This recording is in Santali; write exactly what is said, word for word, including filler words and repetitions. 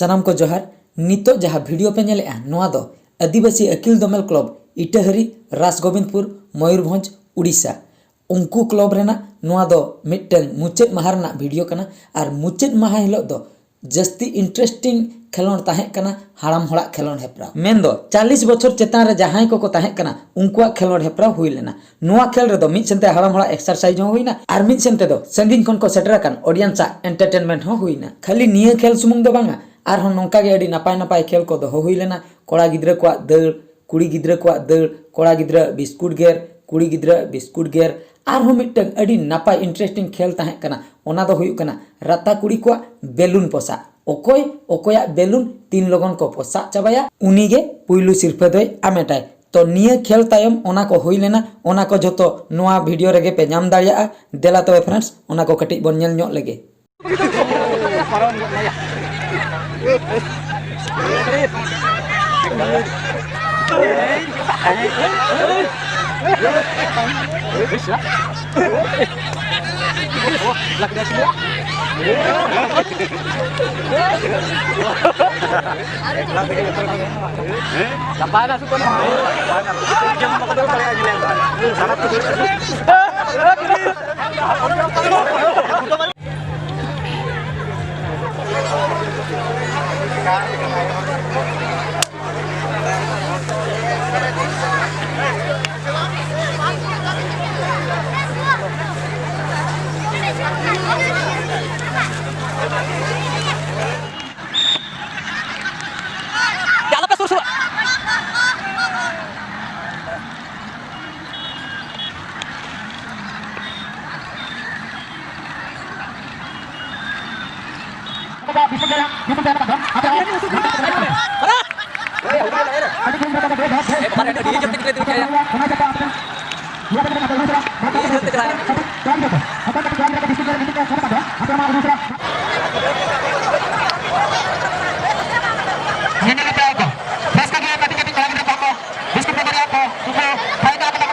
ᱥᱟᱱᱟᱢ ᱠᱚ ᱡᱚᱦᱟᱨ᱾ ᱱᱤᱛᱚᱜ ᱡᱟᱦᱟᱸ ᱵᱷᱤᱰᱤᱭᱳ ᱯᱮ ᱧᱮᱞᱮᱜᱼᱟ, ᱱᱚᱣᱟ ᱫᱚ ᱟᱹᱫᱤᱵᱟᱹᱥᱤ ᱟᱹᱠᱤᱞ ᱫᱚᱢᱮᱞ ᱠᱞᱚᱵᱽ, ᱤᱴᱟᱹᱦᱟᱹᱨᱤ, ᱨᱟᱡᱽᱜᱳᱵᱤᱱᱫᱽᱯᱩᱨ, ᱢᱚᱭᱩᱨᱵᱷᱚᱸᱡᱽ, ᱩᱲᱤᱥᱥᱟ᱾ ᱩᱱᱠᱩ ᱠᱞᱚᱵᱽ ᱨᱮᱱᱟᱜ ᱱᱚᱣᱟ ᱫᱚ ᱢᱤᱫᱴᱟᱝ ᱢᱩᱪᱟᱹᱫ ᱢᱟᱦᱟ ᱨᱮᱱᱟᱜ ᱵᱷᱤᱰᱤᱭᱳ ᱠᱟᱱᱟ᱾ ᱟᱨ ᱢᱩᱪᱟᱹᱫ ᱢᱟᱦᱟ ᱦᱤᱞᱳᱜ ᱫᱚ ᱡᱟᱹᱥᱛᱤ ᱤᱱᱴᱟᱨᱮᱥᱴᱤᱝ ᱠᱷᱮᱞᱳᱰ ᱛᱟᱦᱮᱸ ᱠᱟᱱᱟ ᱦᱟᱲᱟᱢ ᱦᱚᱲᱟᱜ ᱠᱷᱮᱞᱳᱰ ᱦᱮᱯᱨᱟᱣ᱾ ᱢᱮᱱᱫᱚ ᱪᱟᱞᱤᱥ ᱵᱚᱪᱷᱚᱨ ᱪᱮᱛᱟᱱ ᱨᱮ ᱡᱟᱦᱟᱸᱭ ᱠᱚᱠᱚ ᱛᱟᱦᱮᱸ ᱠᱟᱱᱟ, ᱩᱱᱠᱩᱣᱟᱜ ᱠᱷᱮᱞᱳᱰ ᱦᱮᱯᱨᱟᱣ ᱦᱩᱭ ᱞᱮᱱᱟ᱾ ᱱᱚᱣᱟ ᱠᱷᱮᱞ ᱨᱮᱫᱚ ᱢᱤᱫ ᱥᱮᱱᱛᱮ ᱦᱟᱲᱟᱢ ᱦᱚᱲᱟᱜ ᱮᱠᱥᱟᱨᱥᱟᱭᱤᱡᱽ ᱦᱚᱸ ᱦᱩᱭᱱᱟ, ᱟᱨ ᱢᱤᱫ ᱥᱮᱱ ᱛᱮᱫᱚ ᱥᱟᱺᱜᱤᱧ ᱠᱷᱚᱱ ᱠᱚ ᱥᱮᱴᱮᱨ ᱟᱠᱟᱱ ᱚᱰᱤᱭᱮᱱᱥ ᱟᱜ ᱮᱱᱴᱟᱨᱴᱮᱱᱢᱮᱱᱴ ᱦᱚᱸ ᱦᱩᱭᱱᱟ᱾ ᱠᱷᱟᱹᱞᱤ ᱱᱤᱭᱟᱹ ᱠᱷᱮᱞ ᱥᱩᱢᱩᱝ ᱫᱚ ᱵᱟᱝᱟ, ᱟᱨᱦᱚᱸ ᱱᱚᱝᱠᱟ ᱜᱮ ᱟᱹᱰᱤ ᱱᱟᱯᱟᱭ ᱱᱟᱯᱟᱭ ᱠᱷᱮᱞ ᱠᱚ ᱫᱚᱦᱚ ᱦᱩᱭ ᱞᱮᱱᱟ᱾ ᱠᱚᱲᱟ ᱜᱤᱫᱽᱨᱟᱹ ᱠᱚᱣᱟᱜ ᱫᱟᱹᱲ, ᱠᱩᱲᱤ ᱜᱤᱫᱽᱨᱟᱹ ᱠᱚᱣᱟᱜ ᱫᱟᱹᱲ, ᱠᱚᱲᱟ ᱜᱤᱫᱽᱨᱟᱹ ᱵᱤᱥᱠᱩᱴ ᱜᱮᱨ, ᱠᱩᱲᱤ ᱜᱤᱫᱽᱨᱟᱹ ᱵᱤᱥᱠᱩᱴ ᱜᱮᱨ, ᱟᱨᱦᱚᱸ ᱢᱤᱫᱴᱟᱝ ᱟᱹᱰᱤ ᱱᱟᱯᱟᱭ ᱤᱱᱴᱟᱨᱮᱥᱴᱤᱝ ᱠᱷᱮᱞ ᱛᱟᱦᱮᱸ ᱠᱟᱱᱟ᱾ ᱚᱱᱟ ᱫᱚ ᱦᱩᱭᱩᱜ ᱠᱟᱱᱟ ᱨᱟᱛᱟ ᱠᱩᱲᱤ ᱠᱚᱣᱟᱜ ᱵᱮᱞᱩᱱ ᱯᱚᱥᱟᱜ᱾ ᱚᱠᱚᱭ ᱚᱠᱚᱭᱟᱜ ᱵᱮᱞᱩᱱ ᱛᱤᱱ ᱞᱚᱜᱚᱱ ᱠᱚ ᱯᱚᱥᱟᱜ ᱪᱟᱵᱟᱭᱟ, ᱩᱱᱤ ᱜᱮ ᱯᱩᱭᱞᱩ ᱥᱤᱨᱯᱷᱟᱹ ᱫᱚᱭ ᱟᱢᱮᱴᱟᱭ᱾ ᱛᱚ ᱱᱤᱭᱟᱹ ᱠᱷᱮᱞ ᱛᱟᱭᱚᱢ ᱚᱱᱟ ᱠᱚ ᱦᱩᱭ ᱞᱮᱱᱟ, ᱚᱱᱟ ᱠᱚ ᱡᱷᱚᱛᱚ ᱱᱚᱣᱟ ᱵᱷᱤᱰᱤᱭᱳ ᱨᱮᱜᱮ ᱯᱮ ᱧᱟᱢ ᱫᱟᱲᱮᱭᱟᱜᱼᱟ᱾ ᱫᱮᱞᱟ ᱛᱚᱵᱮ ᱯᱷᱨᱮᱱᱰᱥ, ᱚᱱᱟ ᱠᱚ ᱠᱟᱹᱴᱤᱡ ᱵᱚᱱ ᱧᱮᱞ ᱧᱚᱜ ᱞᱮᱜᱮ᱾ ᱟᱞᱚᱯᱮ ᱥᱩᱨ ᱥᱩᱨᱩᱜᱼᱟ᱾ ᱧᱮᱧᱮᱞ ᱯᱮ ᱠᱚ, ᱨᱟᱹᱥᱠᱟᱹ ᱜᱮ ᱠᱟᱹᱴᱤᱡ ᱠᱟᱹᱴᱤᱡ ᱠᱚᱲᱟ ᱜᱤᱫᱽᱨᱟᱹ ᱠᱚ, ᱵᱤᱥᱠᱩᱴ ᱠᱚ ᱵᱟᱨᱭᱟ ᱠᱚ, ᱩᱱᱠᱩ ᱯᱷᱟᱭᱫᱟ ᱠᱟᱛᱮ ᱠᱚ